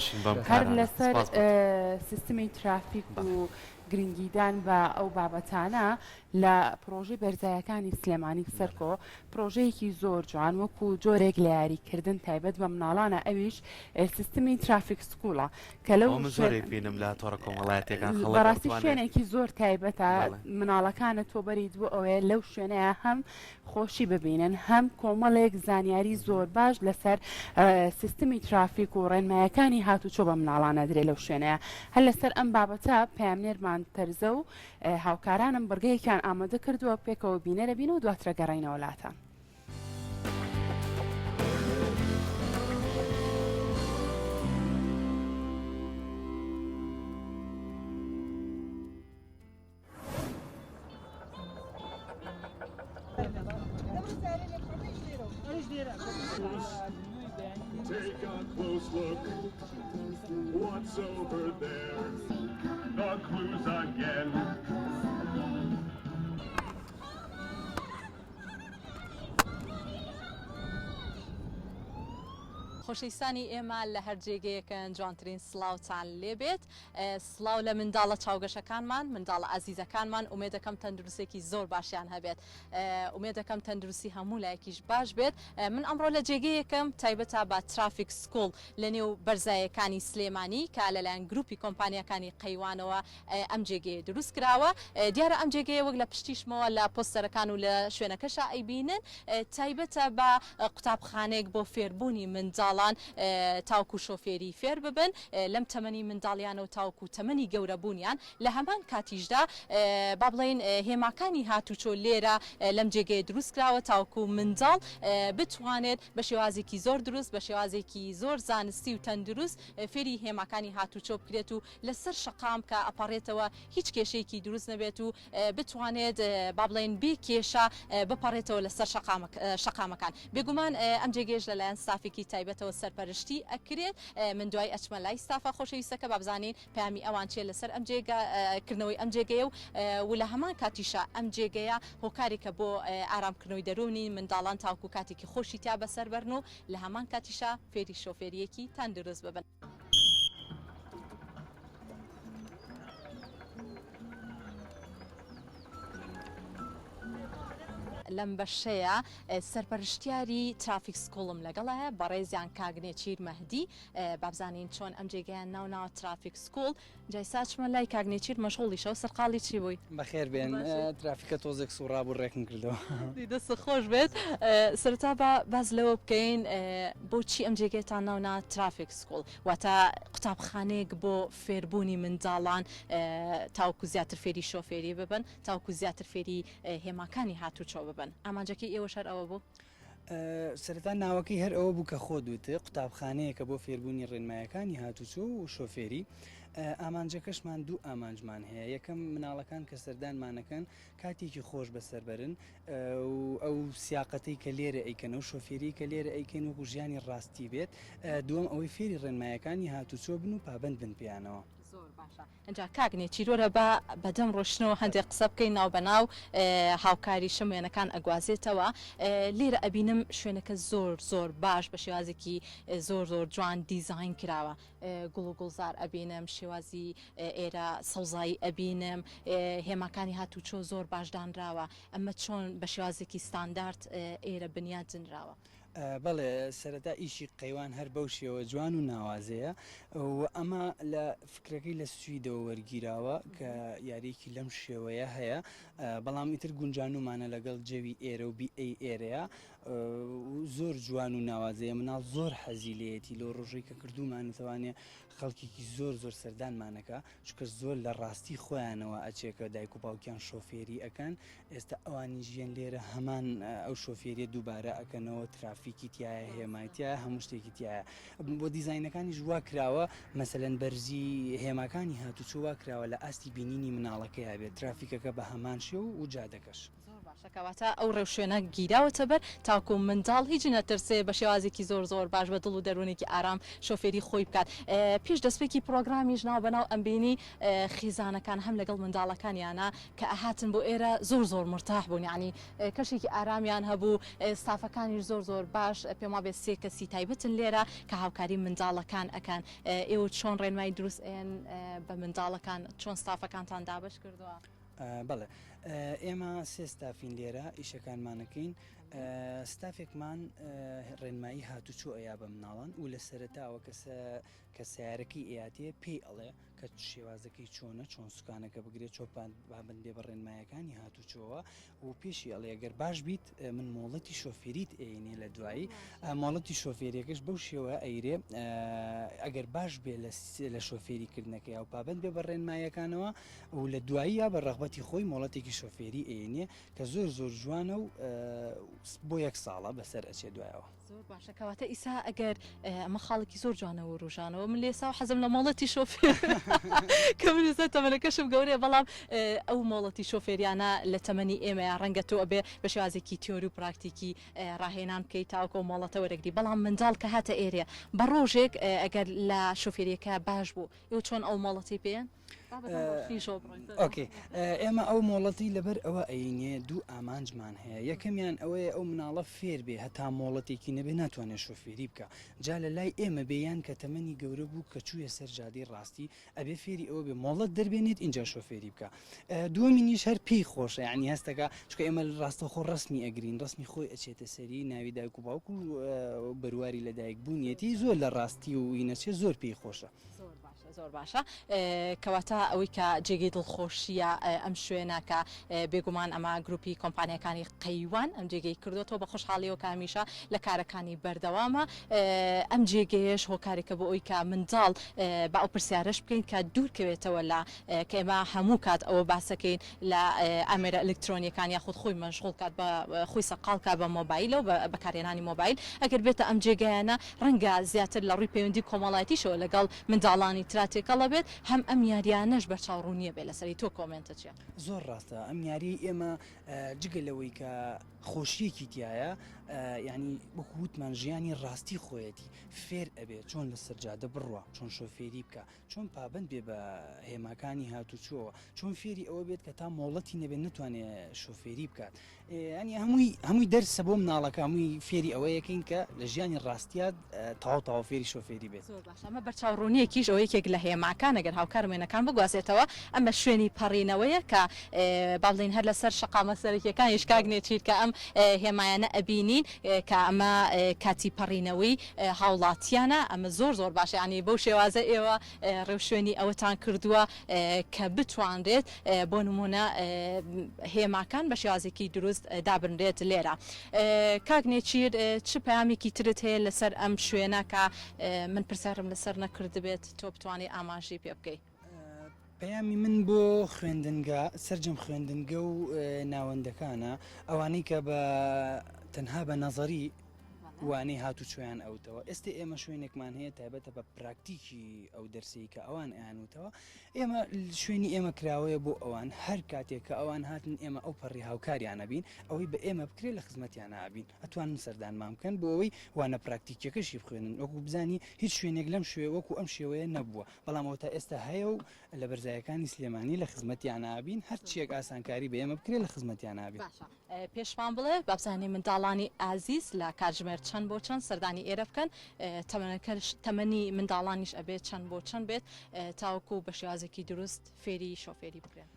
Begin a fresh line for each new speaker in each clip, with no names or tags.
دڵخۆشین بەم
هەر
کارانە.
لەسەر
سپاس بۆ تۆ.
سیستمی ترافیک
بەڵێ.
و گرنگیدان بە ئەو بابەتانە لە پڕۆژەی بەرزایەکانی سلێمانی
بەڵێ.
سەرکۆ پڕۆژەیەکی زۆر جوان وەکو جۆرێک لە یاریکردن تایبەت بە مناڵانە ئەویش سیستمی traffic school ە کە لەو
ئەوە من زۆر ئەیبینم لە تۆڕە کۆمەڵایەتیەکان خەڵک
بەڕاستی
ئەتوانێت
شوێنێکی زۆر تایبەتە
بەڵێ.
مناڵەکانت تۆ بەریت بۆ ئەوەیە لەو شوێنەیە هەم خۆشی ببینن هەم کۆمەڵێک زانیاری زۆر باش لەسەر سیستمی ترافیک و ڕێنمایەکانی هاتوچۆ بە مناڵان ئەدرێ لەو شوێنەیە هەر لەسەر ئەم بابەتە پەیامنێرمان تەرزە و هاوکارانم بڕگەیەکیان ئامادە کردووە پێکەوە بینەرەبین و دواترە گەڕێینەوە لاتان.
خۆشەویستانی ئێمە لە هەر جێگەیەکن جوانترین سڵاوتان لێبێت سڵاو لە منداڵە چاوگەشەکانمان، منداڵە ئازیزەکانمان، ئومێدەکەم تەندروستێکی زۆر باشیان هەبێت، ئومێدەکەم تەندروستی هەموو لایەکیش باش بێت، من ئەمڕۆ لە جێگەیەکم تایبەتە بە traffic school لە نێو بەرزایەکانی سلێمانی کە لەلایەن گروپی کۆمپانیاکانی قەیوانەوە ئەم جێگەیە دروست کراوە، دیارە ئەم جێگەیە وەک لە پشتیشمەوە لە پۆستەرەکان و لە شوێنەکەشا ئەیبینن تایبەتە بە قوتابخانەیەک بۆ فێربوونی منداڵان تاوەکو شۆفێری فێر ببن لەم تەمەنی منداڵیانەوە تاوەکو تەمەنی گەورەبوونیان، لە هەمان کاتیشدا با بڵێین هێماکانی هاتوچۆ لێرە لەم جێگەیە دروستکراوە تاوەکو منداڵ بتوانێت بە شێوازێکی زۆر دروست، بە شێوازێکی زۆر زانستی و تەندروست فێری هێماکانی هاتوچۆ بکرێت و لەسەر شەقام کە ئەپەڕێتەوە هیچ کێشەیەکی دروست نەبێت و بتوانێت با بڵێین بێ کێشە بپەڕێتەوە لەسەر شەقامەکان. بێگومان ئەم جێگەیەش لەلایەن ستافێکی تایبەتەوە سەرپەرشتی ئەکرێت. من دوای ئەچمە لای ستافە خۆشەویستەکە با بزانین پەیامی ئەوان چیە لەسەر ئەم جێگە کردنەوەی ئەم جێگەیە و و لە هەمان کاتیشا ئەم جێگەیە هۆکارێکە بۆ ئارامکردنەوەی دەروونی منداڵان تاوەکو کاتێکی خۆشی تیا بەسەر بەرن و لە هەمان کاتیشا فێری شۆفێرییەکی تەندروست ببن. لەم بەشەیە سەرپەرشتیاری traffic school م لەگەڵایە بەڕێزیان کاک نێچیر مەهدی بابزانین چۆن ئەم جێگەیان ناو ناوە traffic school جا ئیستا ئەچمە لای کاک نێچیر مەشغوڵیشە و سەرقاڵی چی بووی؟
بەخێر بێن ترافیکە تۆزێک سوڕابوو ڕێکم کردەوە.
دەی دەستت خۆش بێت سەرەتا با باس لەوە بکەین بۆچی ئەم جێگەیەتان ناو نا traffic school واتە قوتابخانەیەک بۆ فێربوونی منداڵان تاوەکو زیاتر فێری شۆفێری ببن تاوەکو زیاتر فێری هێماکانی هاتوچۆ ببن ئامانجەکەی ئێوەش هەر ئەوە بوو؟
سەرەتا ناوەکەی هەر ئەوە بوو کە خۆت وتت، قوتابخانەیەکە بۆ فێربوونی ڕێنمایەکانی هاتوچۆ و شۆفێری. ئامانجەکەشمان دوو ئامانجمان هەیە، یەکەم مناڵەکان کە سەردانمانەکەن کاتێکی خۆش بەسەر بەرن و ئەو سیاقەتەی کە لێرە ئەیکەن ئەو شۆفێری کە لێرە ئەیکەن وەکو ژیانی ڕاستی بێت، دووەم ئەوەی فێری ڕێنمایەکانی هاتوچۆ بن و پابەند بن پێیانەوە.
زۆر باشە. ئینجا کاک نێچیر وەرە با بەدەم ڕۆشتنەوە هەندێک قسە بکەین ناو بەناو هاوکاریشم وێنەکان ئەگوازێتەوە لێرە ئەبینم شوێنەکە زۆر زۆر باش بە شێوازێکی زۆر زۆر جوان دیزاین کراوە گوڵ و گوڵزار ئەبینم شێوازی ئێرە سەوزایی ئەبینم هێماکانی هاتوچۆ زۆر باش دانراوە ئەمە چۆن بە شێوازێکی ستاندارد ئێرە بنیات نراوە؟
بەڵێ سەرەتا ئیشی قەیوان هەر بەو شێوە جوان و ناوازەیە و ئەمە لە فکرەکەی لە سویدەوە وەرگیراوە کە یاریەکی لەم شێوەیە هەیە بەڵام ئیتر گونجانومانە لەگەڵ جەوی ئێرە و بیئەی ئێرەیە زۆر جوان و ناوازەیە مناڵ زۆر حەزی لێیەتی لەو ڕۆژەی کە کردومانەتەوانێ خەڵکێکی زۆر زۆر سەردانمانەکە چونکە زۆر لە ڕاستی خۆیانەوە ئەچێ کە دایک و باوکیان شۆفێری ئەکەن ئێستا ئەوانیش یەن لێرە هەمان ئەو شۆفێریە دووبارە ئەکەنەوە ترافیکی تایە هێمای تایە هەموو شتێکی تایە بۆ دیزاینەکانیش وا کراوە مەسەلەن بەرزی هێماکانی هاتوچۆ وا کراوە لە ئاستی بینینی مناڵەکەیا بێت ترافیکەکە بە هەمان شێوە و جادەکەش.
باشە کەواتە ئەو ڕێوشوێنە گیراوەتە بەر تاکو منداڵ هیچ نەترسێ بە شێوازێکی زۆر زۆر باش بە دڵ و دەروونێکی ئارام شۆفێری خۆی بکات پێش دەستپێکی پڕۆگرامیش ناو بەناو ئەمبینی خیزانەکان هەم لەگەڵ منداڵەکانیانە کە ئەهاتن بۆ ئێرە زۆر زۆر مرتاح بوون یعنی کەشێکی ئارامیان هەبوو ستافەکانیش زۆر زۆر باش پێم وابێ سێ کەسی تایبەتن لێرە کە هاوکاری منداڵەکان ئەکەن ئێوە چۆن ڕێنمای دروست ئەیەن بە منداڵەکان چۆن ستافەکانتان دابەش کردووە؟
بەڵێ ئێمە سێ ستافین لێرە ئیشەکانمانەکەین ستافێکمان ڕێنمایی هاتوچۆ ئەیا بە مناڵان و لە سەرەتاوە کەسە کە سیارەکەی ئەیاتێ پێی ئەڵێ کە شێوازەکەی چۆنە چۆن سوکانەکە بگرێت چۆ پابند بێ بە ڕێنمایەکانی هاتوچۆوە و پێشی ئەڵێ گەر باش بیت من مۆڵەتی شۆفێریت ئەینێ لە دوایی مۆڵەتی شۆفێریەکەش بەو شێوە ئەیرێ ئەگەر باش بێ لە شۆفێری کردنەکەی و پابند بێ بە ڕێنمایەکانەوە و لە دواییە بە ڕەغبەتی خۆی مۆڵەتێکی شۆفێری ئەینێ کە زۆر زۆر جوانە و بۆ یەک ساڵە بەسەر ئەچێ دوایەوە.
زۆر باشە کەواتە ئیسا ئەگەر ئەمە خاڵێکی زۆر جوانە وروژانەوە من لێسا و حەزم لە مۆڵەتی شۆفێر کە من ئێستا تەمەنەکەشم گەورەیە بەڵام ئەو مۆڵەتی شۆفێریانە لە تەمەنی ئێمەیە ڕەنگە تۆ ئەبێ بە شێوازێکی تیۆری و پراکتیکی ڕاهێنان بکەیت تاوەکو ئەو مۆڵەتە وەرەگری بەڵام منداڵ کە هاتە ئێرێ بە ڕۆژێک ئەگەر لە شۆفێریەکە باش بوو ئێوە چۆن ئەو مۆڵەتەی پێیەن؟
ئۆکەی ئێمە ئەو مۆڵەتی لەبەر ئەوە ئەینێ دوو ئامانجمان هەیە یەکەمیان ئەوەیە ئەو مناڵە فێر بێ هەتا مۆڵەتێکی نەبێ ناتوانێت شۆفێری بکە جا لە لای ئێمە بێ یان کە تەمەنی گەورە بوو کە چوویە سەر جادەی ڕاستی ئەبێ فێری ئەوە بێ مۆڵەت دەربێنێت ئینجا شۆفێری بکە دووەمینیش هەر پێی خۆشە یعنی هەستەکە چونکە ئێمە ڕاستەوخۆ ڕسمی ئەگرین ڕسمی خۆی ئەچێتە سەری ناوی دایک و باوک و بەرواری لەدایک بوونیەتی زۆر لە ڕاستی و ئینەچێ زۆر پێی خۆشە.
زۆر باشە زۆر باشە کەواتە ئەوەی کە جێگەی دڵخۆشیە ئەم شوێنە کە بێگومان ئەمە گروپی کۆمپانیەکانی قەیوان ئەم جێگەی کردوەوە بە خۆشحاڵیەوە کە هەمیشە لە کارەکانی بەردەوامە ئەم جێگەیەش هۆکارێکە بۆ ئەوی کە منداڵ با ئەو پرسیارەش بکەین کە دوورکەوێتەوە لە کە ئێمە هەموو کات ئەوە باسەکەین لە ئامێرە ئەلکترۆنیەکان یاخود خۆی مەشغوڵ کات بە خۆی سەرقاڵ کات بە مۆبایلەوە بە بەکارهێنانی مۆبایل ئەگەر بێتە ئەم جێگایانە ڕەنگە زیاتر لە ڕووی پەیوەندی کۆمەڵایەتیشەوە لەگەڵ منداڵانی ترا تێکەڵە بێت هەم ئەم یاریانەش بەرچاو ڕوونیە بێ لەسەری تۆ کۆمێنتت چیە؟
زۆر ڕاستە ئەم یاریەی ئێمە جگە لەوەی کە خۆشیەکی تایە یعنی وەکو وتمان ژیانی ڕاستی خۆیەتی فێر ئەبێ چۆن لەسەر جادە بڕوا چۆن شۆفێری بکە چۆن پابەند بێ بە هێماکانی هاتوچۆوە، چۆن فێری ئەوە بێت کە تا مۆڵەتی نەبێت نەتوانێت شۆفێری بکات ینی هەمووی هەمووی دەرسە بۆ مناڵەکە هەمووی فێری ئەوەیەکەین کە لە ژیانی ڕاستیات تەواو تەواو فێری شۆفێری بێت.
زۆر باشە ئەمە بەرچاو ڕوونیەکیش ئەوە یەکێک لە هێماکان ئەگەر هاوکارم وێنەکان بگوازێتەوە ئەمە شوێنی پەڕینەوەیە کە با بڵێین هەر لەسەر شەقامە سەرەکیەکانیش کاک نێچیر کە ئەم هێمایانە ئەبینین کە ئەمە کاتی پەڕینەوەی هاوڵاتیانە ئەمە زۆر زۆر باشە یانی بەو شێوازە ئێوە ڕێوشوێنی ئەوەتان کردووە کە بتوانرێت بۆ نمونە هێماکان بە شێوازێکی دروست دابنرێت لێرە کاک نێچیر چ پەیامێکی ترت هەیە لەسەر ئەم شوێنە کە من پرسیارم لەسەر نەکردبێت تۆ بتوانانی ئاماژەی پێ بکەی؟
پەیامی من بۆ خوێندنگە سەرجەم خوێندنگە و ناوەندەکانە ئەوانەی کە بە تەنها بە نەزەری وانەی هاتوچۆیان ئەوتەوە ئێستا ئێمە شوێنێکمان هەیە تایبەتە بە پراکتیکی ئەو دەرسەی کە ئەوان ئەیانوتەوە ئێمە شوێنی ئێمە کراوەیە بۆ ئەوان هەر کاتێک کە ئەوان هاتن ئێمە ئەو پەڕی هاوکاریانە بین ئەوەی بە ئێمە بکرێت لە خزمەتیان نابین ئەتوانن سەردانمان بکەن بۆ ئەوەی وانە پراکتیکیەکەشی بخوێنن وەکو بزانی هیچ شوێنێک لەم شوێ وەکو ئەم شێوەیە نەبووە بەڵام ئەوە تا ئێستا هەیە و لە بەرزایەکانی سلێمانی لە خزمەتیان نابین هەرچیەک ئاسانکاری بە ئێمە بکرێت لە خزمەتیان نابین.
باشە پێشمان بڵێ بابزانین منداڵانی ئازیز لە کاتژمێر چەند بۆ چەند سەردانی ئێرە بکەن تەمەنەکەش تەمەنی منداڵانیش ئەبێت چەند بۆ چەند بێت تاوەکو بە شێوازێکی دروست فێری شۆفێری بکرێن.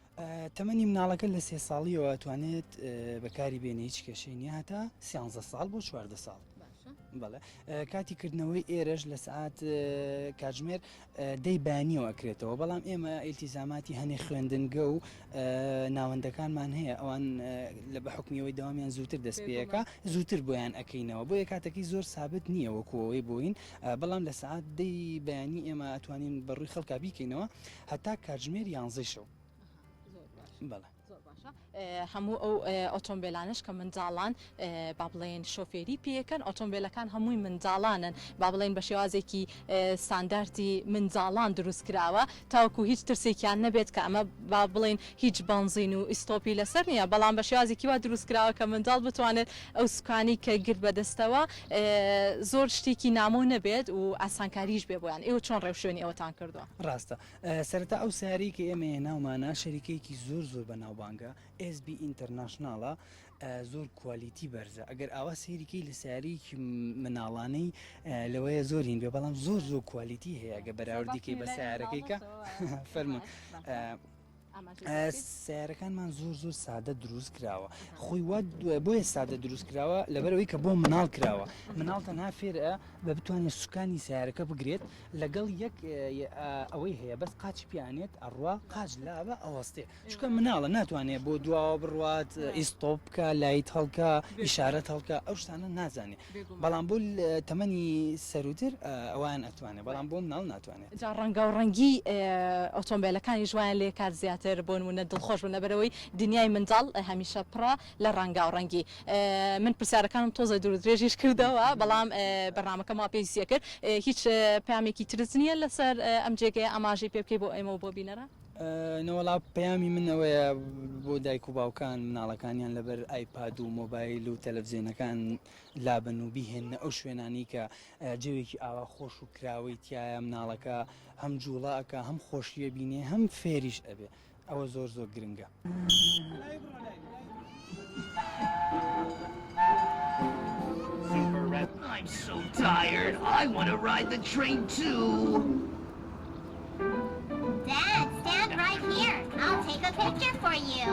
تەمەنی مناڵەکە لە سێ ساڵیەوە ئەتوانێت بەکاری بێنێ هیچ کێشەی نییە هەتا سیانزە ساڵ بۆ 14 ساڵ. بەڵێ کاتی کردنەوەی ئێرەش لە سعات کاتژمێر دەی بەیانیەوە ئەکرێتەوە بەڵام ئێمە ئیلتیزاماتی هەنێ خوێندنگە و ناوەندەکانمان هەیە ئەوان لە بە حکمیەوەی داوامیان زووتر دەست پێەکە زووتر بۆیان ئەەکەینەوە بۆیە کاتەکەی زۆر سابت نییە وەکوەوەی بووین بەڵام لە سعات دەی بەیانی ئێمە ئەتوانین بەڕووی خەڵکا بیکەینەوە هەتا کاتژمێر یانزەی شەو بەڵێ.
زۆر باشە. هەموو ئەو ئۆتۆمبێلانەش کە منداڵان با بڵێین شۆفێری پێکەن ئۆتۆمبێلەکان هەمووی منداڵانن با بڵێین بە شێوازێکی ستانداردی منداڵان دروست کراوە تاوەکو هیچ ترسێکیان نەبێت کە ئەمە با بڵێین هیچ بەنزین و ئیستۆپی لەسەر نییە بەڵام بە شێوازێکی وا دروست کراوە کە منداڵ بتوانێت ئەو سوکانی کە گرت بەدەستەوە زۆر شتێکی نامۆ نەبێت و ئاسانکاریش بێ بۆیان ئێوە چۆن ڕێوشوێنی ئەوەتان کردووە؟
ڕاستە سەرەتا ئەو سەیارەی کە ئێمە هێناومانە شەریکەیەکی زۆر زۆر بەناوبانگە SB International ە زۆر quality بەرزە ئەگەر ئاوا سەیریکەی لە سیارەیەکی مناڵانەی لەوەیە زۆر هین بێ بەڵام زۆر زۆر quality هەیە گە بەراوردیکەی بە سیارەکەی کە فەرمون سیارەکانمان زۆر زۆر سادە دروست کراوە خۆی وا بۆیە سادە دروست کراوە لەبەرەوەی کە بۆ مناڵ کراوە مناڵ تەنها فێرە بە بتوانێت سوکانی سیارەکە بگرێت لەگەڵ یەک ئەوەی هەیە بەس قاچی پیانێت ئەڕوا قاچ لابە ئەوەستێ چونکە مناڵە ناتوانێت بۆ دواوە بڕوات ئیستۆپ بکە light هەڵکە ئیشارەت هەڵکە ئەو شتانە نازانێت بەڵام بۆ تەمەنی سەروتر ئەوان ئەتوانێت بەڵام بۆ مناڵ ناتوانێت.
جا ڕەنگاو ڕەنگی ئۆتۆمبێلەکانیش وایان لێ کات زیاتر بۆ نمونە دڵخۆش بن لەبەرئەوەی دنیای منداڵ هەمیشە پڕە لە ڕەنگاو ڕەنگی من پرسیارەکانم تۆزێ دوور درێژیش کردەوە بەڵام بەرنامەکەم وا پێویستی ئەکرد هیچ پەیامێکی ترت نییە لەسەر ئەم جێگەیە ئاماژەی پێ بکەی بۆ ئێمە و بۆ بینەران؟
نەوەڵا پەیامی من ئەوەیە بۆ دایک و باوکان مناڵەکانیان لەبەر ئایپاد و مۆبایل و تەلەفزیۆنەکان لابەن و بیهێننە ئەو شوێنانەی کە جەوێکی ئاوا خۆش و کراوەی تیایە مناڵەکە هەم جوڵە ئەکا هەم خۆشیە بینێ هەم فێریش ئەبێ ئەوە زۆر زۆر گرنگە.
I'm so tired. I want to ride the train too. Dad, stand right here. I'll take a picture for you.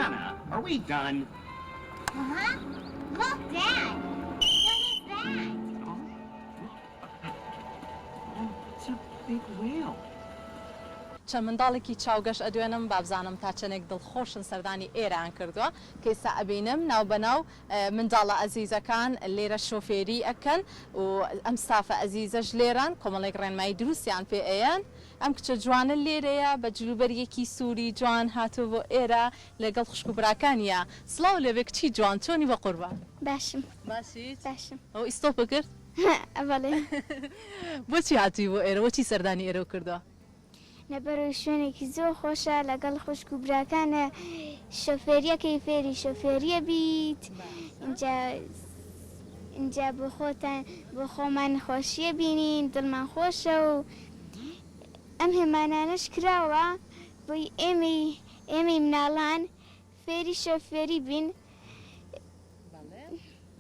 Anna, are we done? Uh-huh. Look, Dad. What is that? Oh, it's a big whale.
چەند منداڵێکی چاوگەش ئەدوێنم بابزانم تا چەندێک دڵخۆشن سەردانی ئێرەیان کردووە کە ئێستا ئەبینم ناو بەناو منداڵە ئەزیزەکان لێرە شۆفێری ئەکەن و ئەم ستافە ئەزیزەش لێرەن کۆمەڵێک ڕێنمایی دروستیان پێ ئەیەن ئەم کچە جوانە لێرەیە بە جلوبەرگێکی سووری جوان هاتووە بۆ ئێرە لەگەڵ خوشک و براکانیا. سڵاو لێبێ کچی جوان چۆنی بەقوربان؟
باشم.
باشیت؟
باشم.
ئەوە ئیستۆپت کرد؟
بەڵێ.
بۆچی هاتووی بۆ ئێرە؟ بۆچی سەردانی ئێرەو کردووە؟
لەبەرئەوەی شوێنێکی زۆر خۆشە لەگەڵ خوشک و براکانە شۆفێریەکەی فێری شۆفێریە بیت ئینجا ئینجا بۆ خۆتان بۆ خۆمان خۆشیە بینین دڵمان خۆشە و ئەم هێمانانەش کراوە بۆی ئێمەی ئێمەی مناڵان فێری شۆفێری بین.
بەڵێ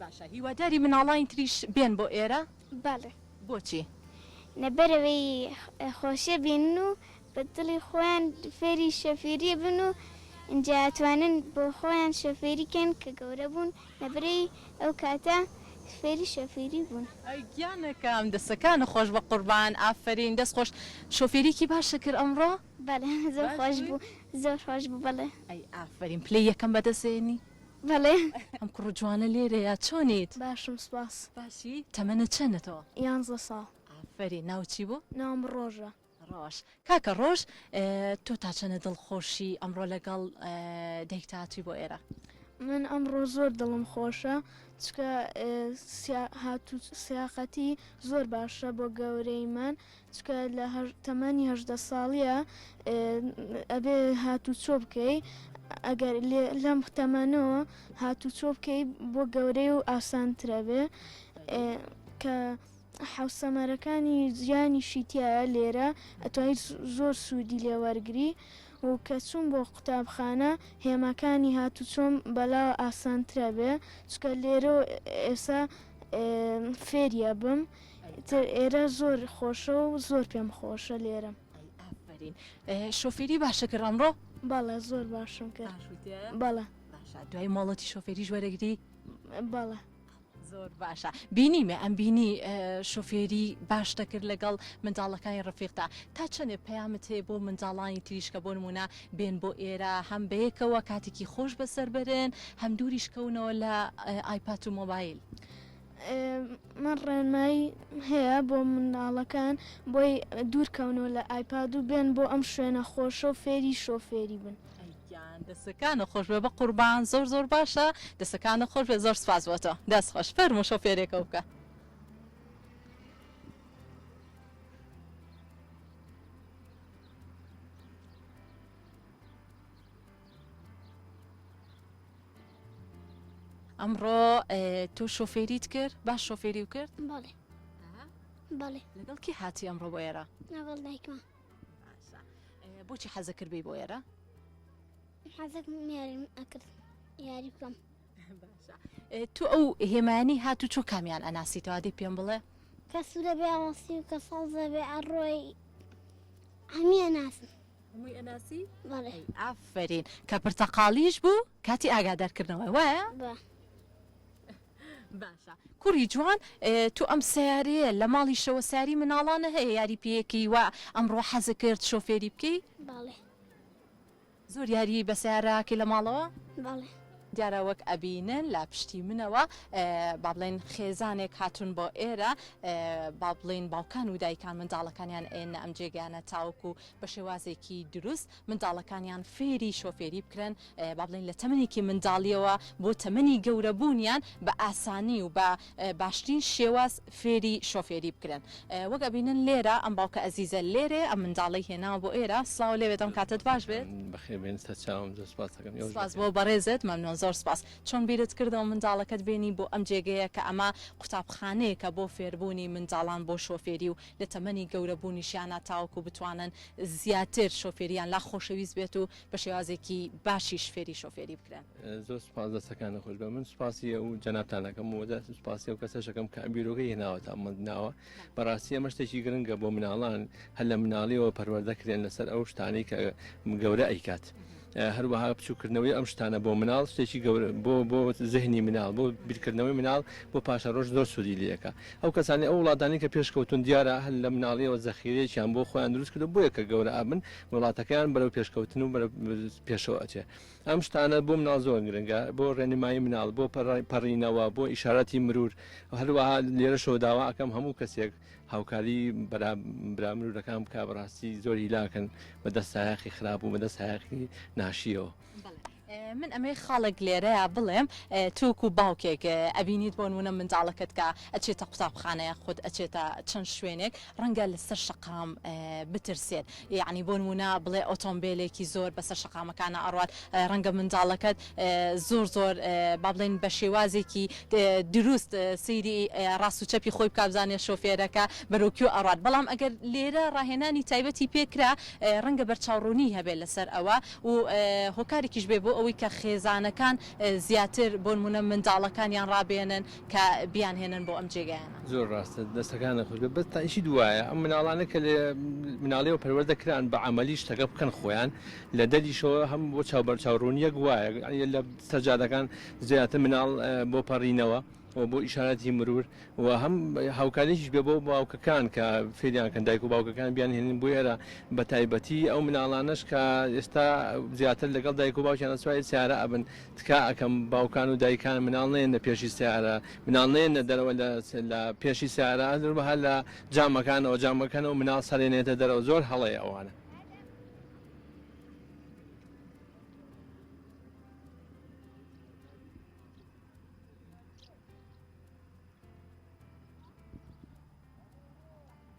باشە هیواداری مناڵانی تریش بێن بۆ ئێرە؟
بەڵێ.
بۆچی؟
لەبەرئەوەی خۆشیە بینن و بە دڵی خۆیان فێری شۆفێریە بن و ئینجا ئەتوانن بۆ خۆیان شۆفێری کەن کە گەورە بوون لەبەرئەوەی ئەو کاتە فێری شۆفێری بوون.
ئەی گیانەکەم دەسەکانت خۆش بەقوربان ئافەرین دەست خۆش شۆفێریکی باشت کرد ئەمڕۆ؟
بەڵێ زۆر خۆش بوو زۆر خۆش بوو بەڵێ.
ئەی ئافەرین پلەی یەکەم بەدەست هێنی؟
بەڵێ.
ئەم کوڕە جوانە لێرەیە چۆنیت؟
باشم سوپاس.
باشی تەمەنت چەندە تۆ؟
یانزە ساڵ.
ئافەرین ناوت چی بوو؟
ناوم ڕۆژە.
ڕۆژ کاکە ڕۆژ تۆ تا چەنە دڵخۆشی ئەمڕۆ لەگەڵ دایکتا هاتووی بۆ ئێرە؟
من ئەمڕۆ زۆر دڵم خۆشە چکە هاتوو سیاقەتی زۆر باشە بۆ گەورەیمان چکە لە تەمەنی 18 ساڵیە ئەبێ هاتوچۆ بکەی ئەگەر لەم تەمەنەوە هاتوچۆ بکەی بۆ گەورەی و ئاسانترە بێ کە حەوسەمەرەکانی زیانیشی تیایە لێرە ئەتوانی زۆر سوودی لێ وەرگری و کە چووم بۆ قوتابخانە هێماکانی هاتوچۆم بەلاوە ئاسانترە بێ چونکە لێرەوە ئێسا فێری ئەبم ئیتر ئێرە زۆر خۆشە و زۆر پێم خۆشە لێرە.
ئەی ئافەرین شۆفێری باشە کرد ئەمڕۆ؟
بەڵێ زۆر باشم کرد.
باش بووی تیایا؟
بەڵێ.
باشە دوای مۆڵەتی شۆفێریش وەرەگری؟
بەڵێ.
زۆر باشە بینیمە ئەم بینی شۆفێری باش دەکرد لەگەڵ منداڵەکانی ڕفیقدا تا چەندێ پەیامت هەیە بۆ منداڵانی تریش کە بۆ نمونە بێن بۆ ئێرە هەم بەیەکەوە کاتێکی خۆش بەسەر بەرن هەم دووریش کەونەوە لە ئایپات و مۆبایل.
من ڕێنمایی هەیە بۆ منداڵەکان بۆی دوورکەونەوە لە ئایپاد و بێن بۆ ئەم شوێنە خۆشە و فێری شۆفێری بن.
ئەی گیان دەستەکانت خۆش بێ بەقوربان زۆر زۆر باشە دەستەکانت خۆش بێ زۆر سپاس بۆ تۆ دەست خۆش فەرموو شۆفێرێکەو بکە. ئەمڕۆ تۆ شۆفێریت کرد باش شۆفێری و کرد
بەڵێ بەڵێ
لەگەڵ کی هاتی ئەمڕۆ بۆ ئێرە
لەگەڵ دایکمە
بۆچی حەزە کرد بی بۆ ئێرە
حەزەکم یاریم ئەکرد یاری بکەم
تۆ ئەو هێمایانی هات و چۆ کامیان ئەناسیتەوە دەی پێم بڵێ
کە سوورە بێ ئەڕۆسی و کە سەوزە بێ ئەڕۆی هەمی ئەناسم
هەمووی ئەناسی؟
بەڵێ.
ئەی ئافەرین کە پرتەقاڵیش بوو کاتی ئاگادارکردنەوە وایە؟
بە.
باشە کوڕی جوان تۆ ئەم سەیارەیە لە ماڵیشەوە سەیاری مناڵانە هەیە یاری پێیەکەی وا ئەمڕۆ حەزت کرد شۆفێری بکەی؟
بەڵێ.
زۆر یاری بە سەیارە ئەکەی لە ماڵەوە؟
بەڵێ.
دیارە وەک ئەبینن لە پشتی منەوە با بڵێین خێزانێک هاتوون بۆ ئێرە با بڵێین باوکان و دایکان منداڵەکانیان ئێنە ئەم جێگانە تاوەکو بە شێوازێکی دروست منداڵەکانیان فێری شۆفێری بکرن با بڵێین لە تەمەنێکی منداڵیەوە بۆ تەمەنی گەورەبوونیان بە ئاسانی و بە باشترین شێواز فێری شۆفێری بکرێن وەک ئەبینن لێرە ئەم باوکە ئەزیزە لێرەیە ئەم منداڵەی هێناوە بۆ ئێرە سڵاو لێبێت ئەم کاتەت باش بێت.
بەخێر بێن سەر چاوم زۆر سپاس دەکەم ئێوەش
سپاس
بەخێر
بۆ بەڕێزت مەمنون زۆر سپاس چۆن بیرت کردەوە منداڵەکەت بێنی بۆ ئەم جێگەیە کە ئەمە قوتابخانەیەکە بۆ فێربوونی منداڵان بۆ شۆفێری و لە تەمەنی گەورە بوونیشیانا تاوەکو بتوانن زیاتر شۆفێریان لا خۆشەویست بێت و بە شێوازێکی باشیش فێری شۆفێری بکرێن.
زۆر سوپاس دەستەکانت خۆش بێت من سوپاسی ئەو جەنابتان ئەکەم و سوپاسی ئەو کەسەش ئەکەم کە ئەم بیرۆکەی هێناوەتە ئەم ناوە بەڕاستی ئەمە شتێکی گرنگە بۆ مناڵان هەر لە مناڵیەوە پەروەردە کرێن لەسەر ئەو شتانەی کە گەورە ئەیکات هەروەها بچووکردنەوەی ئەم شتانە بۆ مناڵ شتێکی گەورە بۆ بۆ زهنی مناڵ بۆ بیرکردنەوەی مناڵ بۆ پاشەڕۆژ زۆر سوودی لەکە ئەو کەسانی ئەو وڵاتانی کە پێشکەوتون دیارە هەر لە مناڵیەوە زەخیرەیەکیان بۆ خۆیان دروست کردو بۆیە کە گەورە ئەبن وڵاتەکەیان بەرەو پێشکەوتن و بەرەو پێشەوە ئەچێ ئەم شتانە بۆ مناڵ زۆر گرنگە بۆ ڕێنمایی مناڵ بۆ پەڕینەوە بۆ ئیشارەتی مرور هەروەها لێرەشەوە داوا ئەکەم هەموو کەسێک هاوکاری برا مرورەکان بکا بەڕاستی زۆر هیلاکن بە دەست سایەقی خراپ و بە دەست سایەقی ناشیەوە.
من ئەمەوێ خاڵێک لێرەیا بڵێم تۆ وەکو باوکێک ئەبینیت بۆ نمونە منداڵەکەت کە ئەچێتە قوتابخانە یاخود ئەچێتە چەند شوێنێک ڕەنگە لەسەر شەقام بترسێت یەعنی بۆ نموونە بڵێ ئۆتۆمبێلێکی زۆر بەسەر شەقامەکانا ئەڕوات ڕەنگە منداڵەکەت زۆر زۆر با بڵێین بە شێوازێکی دروست سەیری ڕاست و چەپی خۆی بکا بزانێ شۆفێرەکە بەرەو کوێ ئەڕوات بەڵام ئەگەر لێرە ڕاهێنانی تایبەتی پێ کرا ڕەنگە بەرچاوڕوونی هەبێ لەسەر ئەوە و هۆکارێکیش بێ بۆ ئەوەی کە خێزانەکان زیاتر بۆ نموونە منداڵەکانیان ڕابێنن کە بیانهێنن بۆ ئەم جێگایانە.
زۆر ڕاستە دەستەکانت خۆش بێت بەس تائیشی دوایە ئەم مناڵانە کە لە مناڵیەوە پەروەردە کران بە عەمەلی شتەکە بکەن خۆیان لە دەریشەوە هەم بۆ چاو بەرچاو ڕوونیەک وایە یعنی لە سەرجادەکان زیاتر مناڵ بۆ پەڕینەوە و بۆ ئیشارەتی مرور و هەم هاوکاریش بێ بۆ باوکەکان کە فێریان کەن دایک و باوکەکان بیان هێنن بۆ ئێرە بە تایبەتی ئەو مناڵانەش کە ئێستا زیاتر لەگەڵ دایک و باوکیان سواری سیارە ئەبن تکا ئەکەم باوکان و دایکان مناڵ نەیەنە پێشی سەیارە مناڵ نەیەنە دەرەوە لە لە پێشی سەیارە هەروەها لە جامەکانەوە جامەکەنەوە مناڵ سەرێنێتە دەرەوە زۆر هەڵەیە ئەوانە.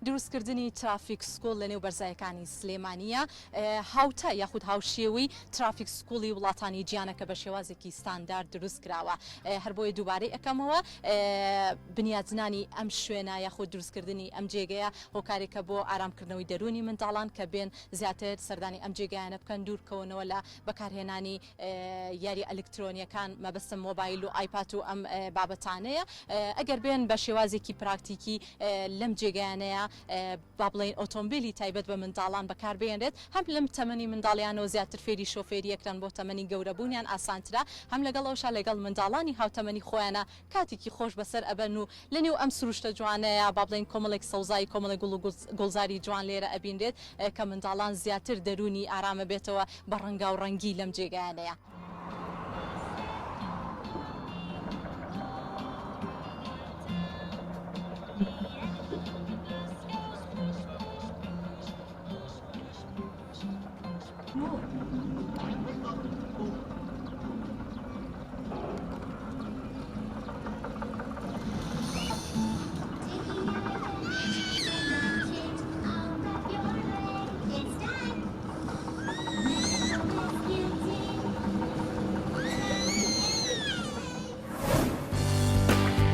دروستکردنی traffic school لەنێو بەرزایەکانی سلێمانییە هاوتا یاخود هاوشێوەی traffic school ی وڵاتانی جیانە کە بە شێوازێکی ستاندارد دروست کراوە هەر بۆیە دووبارەی ئەکەمەوە بنیاتنانی ئەم شوێنە یاخود دروستکردنی ئەم جێگەیە هۆکارێکە بۆ ئارامکردنەوەی دەروونی منداڵان کە بێن زیاتر سەردانی ئەم جێگایانە بکەن دوورکەونەوە لە بەکارهێنانی یاری ئەلکترۆنیەکان مەبەستم مۆبایل و ئایپات و ئەم بابەتانەیە ئەگەر بێن بە شێوازێکی پراکتیکی لەم جێگایانەیە با بڵێین ئۆتۆمبیلی تایبەت بە منداڵان بەکاربهێنرێت هەم لەم تەمەنی منداڵیانەوە زیاتر فێری شۆفێریەکرن بۆ تەمەنی گەورەبوونیان ئاسانترە هەم لەگەڵ ئەوشا لەگەڵ منداڵانی هاوتەمەنی خۆیانە کاتێکی خۆش بەسەر ئەبەن و لەنێو ئەم سروشتە جوانەیا با بڵێین کۆمەڵێک سەوزایی کۆمەڵێک گوڵ و گوڵزاری جوان لێرە ئەبینرێت کە منداڵان زیاتر دەروونی ئارام ئەبێتەوە بە ڕەنگاو ڕەنگی لەم جێگایانەیا.